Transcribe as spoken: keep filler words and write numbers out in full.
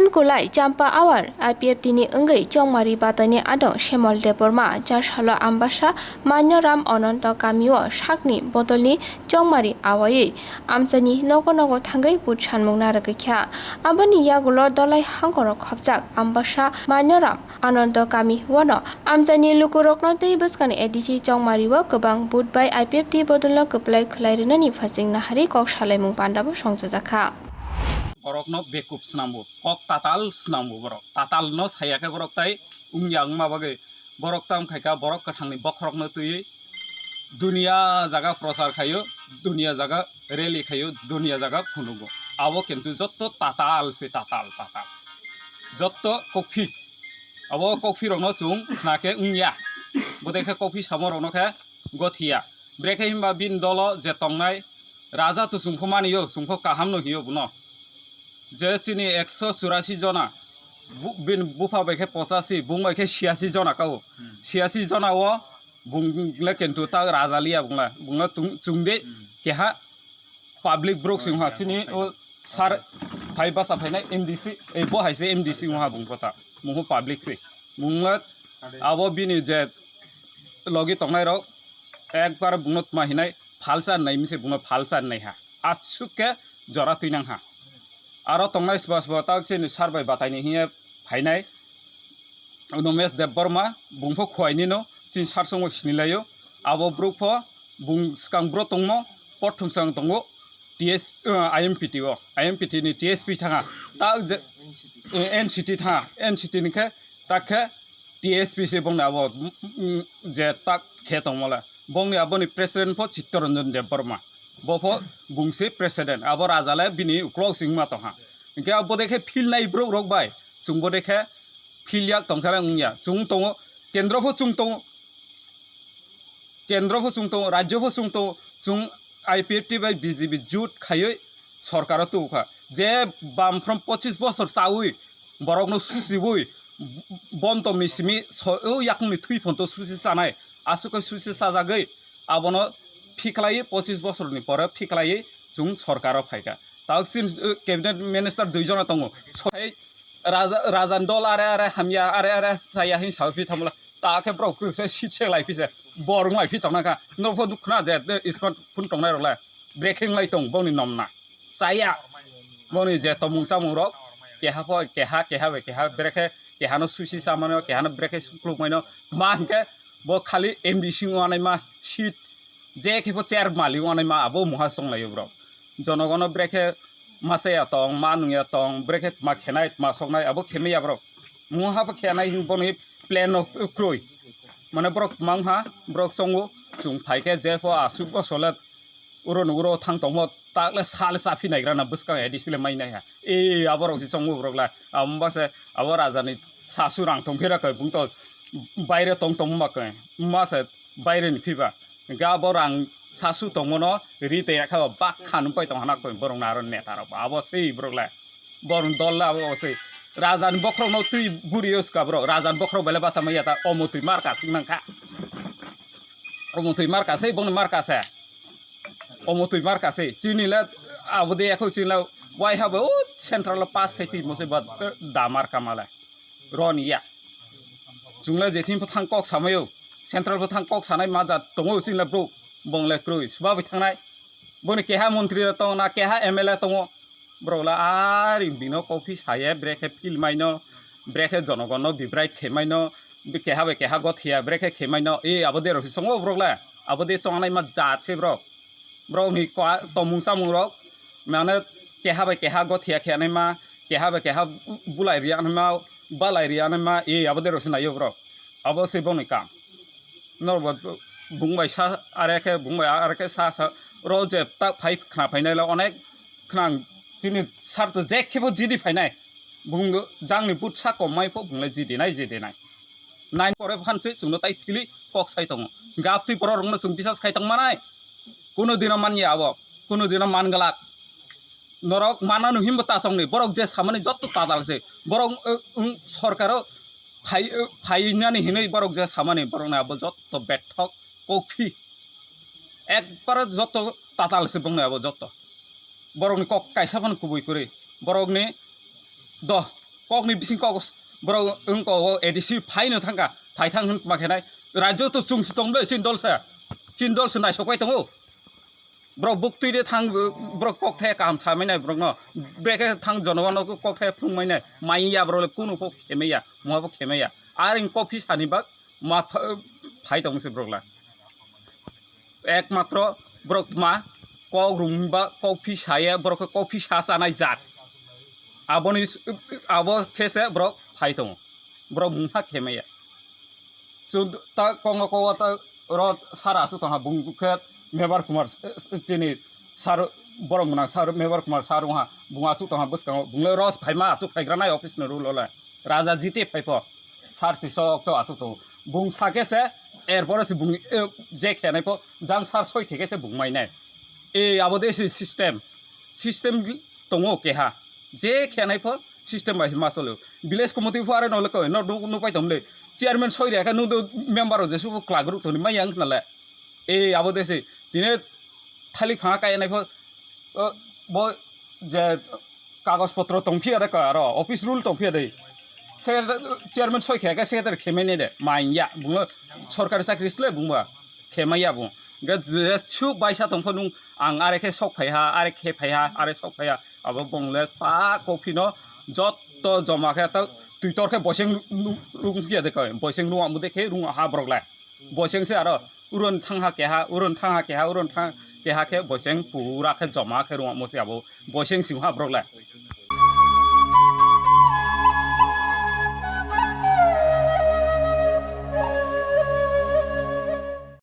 Kulai Champa Awar I P F T ni wngwi Chongmari Batani Adong Semol Debbarma Charsalo Ambasa Manyoram Ononto Kamio sakni bodolni Chongmari awaiwi amchaini nogo nogo thangwi bujsanmung narwgwi kha. Aboni yagulo Dolai Hangkoro khopjak Ambasa Manyoram Anando Kami wano amchaini lukurokno tei bwskangni A D C Chongmario kwbang vote bai I P F T bodolno kwplai khwlai rwnani phasing nahari kok salaimung pandabo songchajakha. Borokno bekup swnambo, kok tatal swnambo borok. Tatalno saya khe borok tai wngya wngma bagwi borok tam khaika borok kwthangni bokhorokno twiwi dunia jaga prochar khaio, dunia jaga rally khaio, dunia jaga phunugo. Abo kintu jotto tatal se tatal, tatal. Jotto kokphi. Abo kokphi rokno chwng khna khe wngya. Bodei khe kokphi samo rokno khe gothiya. Brekhe himba bini dolo je tongnai raja to chwngkho manio, chwngkho kaham no hio bono. Je chini ekso churasi jona, bu-, bini bupha bai khe pochasi, bung bai khe siyasi jona kao. Siyasi jona o bung le kintu ta raja liya bung le, bung le tung-, chwng de keha public brok sing ha chini o sar phai basa phainai M D C, ei bo hai se M D C wngha bung kota, munghu public se. Bung le abo bini je logi tongnai rok ekbar bungno tma hinai phalsa hinai misi bungno phalsa hinai ha. Atsuk khe jora twi nang ha. Aro tongnai sba sba tak chini sar bai batai ni hiye phainai. Unomesh Debbarma bung pho khwai nino chini sar songo sini laio. Abo bruk pho bung swkang bro tongmo pothum swkang tongo T S, uh, I M P T o, I M P T ni T S P thanga. Tak je, eh, N C T thanga, N C T ni khe tak khe T S P se bongni abo, mm, mm, je tak khe tongmole. Bongni aboni president pho Chittaranjan Debbarma. Bo pho bungse president. Abo raja le bini uklok singma tongha. Hinkhe abo de khe phil nai borok rok bai. Chwng bo de khe phil yak tongthela wngya. Chwng tongo, kendro pho chwng tongo. Kendro pho chwng tongo, rajyo pho chwng tongo. Chwng I P F T bai B J P jut khaiwi sorkaro tubukha. Je bam from pochis bosor chawi borokno susiwi bontomni simi so-, o yakungni thwi phonto susi chanai. Aswk khe susi chajagwi abono phiklaiwi pochis bosorni pore phiklaiwi chwng sorkaro phaikha. Tausin, uh, cabinet minister dui jona tongo. So-, ei raja, rajani dol are are hamya, are are chaya hin sawi phi thamla. Ta khe borok se seat se lai phi se. Bor wng lai phi tongna kha. Norok pho nukho na je, de, smartphone tongnai rok le. Brekhe wng lai tong boni nom na. Chaya. Boni je tomung chamung rok. Keha pho, keha, keha bai keha. Brekhe, keha no susi chamano, keha no brekhe sukluk maino. Ma hinkhe bo khali M D C wngnaima seat. Je khe pho chair malik wngnaima abo muha songlaio borok. Jonogono brekhe ma chaya tong, ma nungya tong, brekhe ma khenai, ma soknai, abo khemaya borok. Muha bo khenai hin boni plan no kroi. Mane borok mangha, borok chongo, chwng phaikhe je pho aswk bosole uro ni uro thang tongmo takle sale chaphi naigra na bwskang A D C le mai naiha. E aborok se chongo borok la. Amo ba se abo raja ni sasu rang tong phira khe bung to baire tong tong ma khe. Ma se baire ni phiba. Ga bo rang sasu tongmono ri te yakha bak khan pai tong hana koi borok na aro neta rok abo sei borok le borok dol le abo sei raja ni bokhorok no twi buri os ka borok raja ni bokhorok bele basa maya ta omo twi mar ka sing nang kha omo twi mar ka sei bong mar ka se omo twi mar ka sei chini le abo de yakho chini le wai ha bo central pass khai twi mo se ba da mar ka male. Roni ya. Chwngla je thing pho thang kok samayo. Central pho thang kok sanai ma jat tongo chwngla bro. Bongle kroi sba bai thangnai. Boni keha montri le tongo na keha M L A tongo. Bro la ari bino coffee saye brekhe phil maino. Brekhe jonogonno bibrai khe maino. Keha bai keha gothiya brekhe khe maino. E abo de rok songo bro la. Abo de chongnai ma jat se bro. Borokni kwa-, tongmung chamung rok mane keha bai keha gothiya khe anai ma, keha bai keha bulai ri anai ma, balai ri anai ma, e abo de rok se naio borok. Abo se bongni kam. Norok bo bung bai sa are khe, bung bai are khe sa sa. Oro je tak phai khna phainai le onek khna chini sar to je khe bo jidi phainai. Bung jangni but sa kom mai pho bung le jidi nai, jidi nai. Nine pore phan se chwngno tai phili kok sai tongo. Gap twi borok rokno chwng bisas khai tong manai. Kuno dino manya abo, kuno dino man glak. Norok manano himbo ta songni, borok je samani jotto tatal se. Borok, eh, wng sorkaro phai, eh, phainani hinwi borok je samani, borokni abo jotto bethok kokphi. Ekbare jotto tatal se bongni abo jotto. Borokni kok kaisa phano kubui kwrwi. Borokni do Kokni bising kok borok wngkha o A D C phaino thangkha, phaithang hwn ma khenai. Rajyo to chwngsi tongble, chini dol se, chini dol se naisokpai tongo. Borok buktwi de thang, borok kok thaya kaham samai nai borokno. Brekhe thang jonobano kok thaya phungmai nai. Maiya borok le kunu kok khemaiya, muha bo khemaiya. Ar wng kok phi sani bak ma pha-, phai tongse borok la. Ekmatro borok ma kok rwngba kok phi saya, borok khe kok phi sa chanai jat. Aboni s-, abo khe se borok phai tongo. Borok mungha khemaya. Chud-, ta kongo kowa ta ro sara aswk tongha bung khe Mebar Kumar, eh, chini sar borok gwnang sar Mebar Kumar sar wngha bung aswk tongha bwskango bung le ros phaima aswk phaigra nai office ni rule o le. Raja jiti phai pho. Sar si sok sok aswk tongo. Bung sa khe se, er pore se bung, eh, je khe nai pho, jang sar soi khe khe se bung mai nai. Eh, abo de se system. System tongo keha. Je khe nai pho, system bai ma cholo. Village committee pho are no le koi, no, no, no pai tom le. Chairman soi re khe, no do member o je su kla group toni mai yang na le. Eh, abo de se. Tine thalik phanga kaya nai pho, o, bo je kagoj potro tong phiya de ka aro, office rule tong phiya de. Secretary, chairman soi khe, secretary khemai nai de, manya, bungo sorkari chakri sle bungba, khemai ya bung. Ge je su baisa tong pho nung, ang are khe sok phai ha, are khe phai ha, are sok phai ha, abo bung le pa copy no jotto joma khe ta twi tor khe boiseng rung phiya de ka, boiseng rung amu de khe rung ha borok le. Boiseng se aro uron thang ha keha, uron thang ha keha, uron thang keha khe boiseng pura khe joma khe rung amu se abo boiseng sing ha borok le.